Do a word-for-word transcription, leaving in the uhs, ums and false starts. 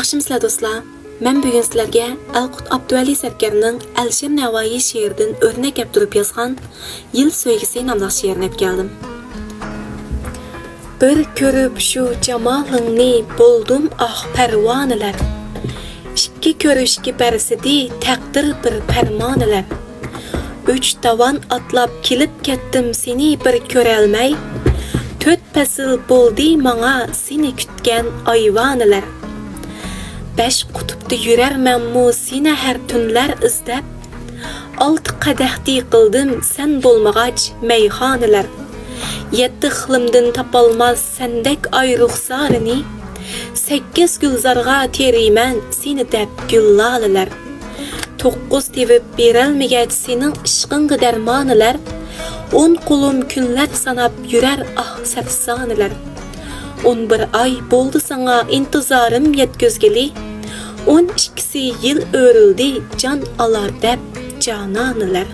ياخشىمۇسىلەر دوستلار؟ مەن بۈگۈن سىلەرگە ئەلقۇت ئابدۇۋەلى سەركەرنىڭ ئەلىشىر نەۋائىي شېئىرىدىن ئۆرنەك كەلتۈرۈپ يازغان يىل سۆيگۈسى ناملىق شېئىرىنى ئېلىپ كەلدىم. بىر كۆرۈپ شۇ جامالىڭنى بولدۇم ئاھ پەرۋانىلەر. ئىككى كۆرۈشكە بەرسىدى تەقدىر بىر پەرمانىلەر. ئۈچ داۋان ئاتلاپ كېلىپ كەتتىم سېنى بىر كۆرەلمەي. تۆت پەسىل بولدى ماڭا سېنى كۈتكەن ئايۋانىلەر. بەش قۇتۇپتا يۈرەرمەنمۇ سېنى ھەر تۈنلەر ئىزدەپ. ئالتە قەدەھتى قىلدىم سەن بولمىغاچ مەيخانىلەر. يەتتە ئىقلىمدىن تاپالماس سەندەك ئاي رۇخسارىنى. سەككىز گۈلزارغا تېرىيمەن سېنى دەپ گۈللالىلەر. توققۇز تېۋىپ بېرەلمىگەچ سېنىڭ ئىشقىڭغا دەرمانىلەر. ئون قولۇم كۈنلەر ساناپ يۈرەر ئاھ سەپسانىلەر. ئون بىر ئاي بولدى ساڭا ئىنتىزارىم يەتكۈزگىلى. ئون ئىككىسى يىل ئۆرۈلدى جان ئالار دەپ جانانىلەر.